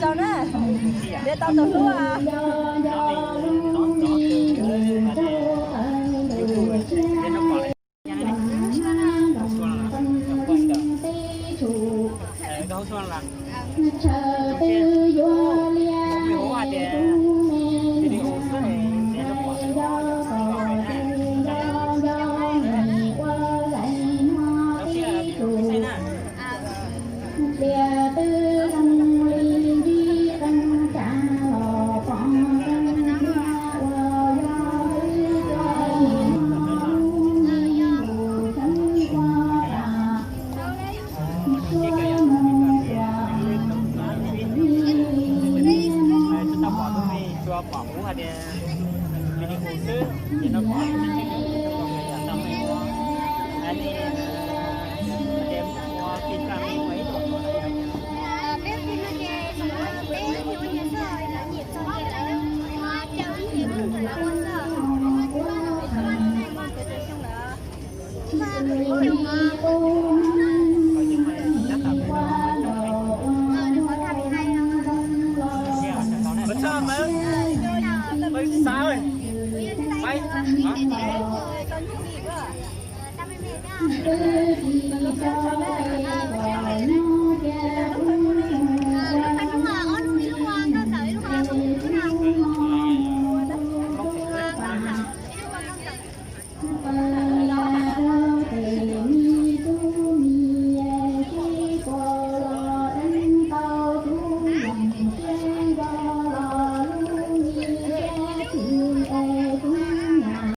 Tau na, ntiav tau tus hlub. Cia twb zoo li ntsib qee tsam los pom qee ua ua yog wb tua nim no lub ntsej lus txheeb ua tas suab mus tuam tus me niam.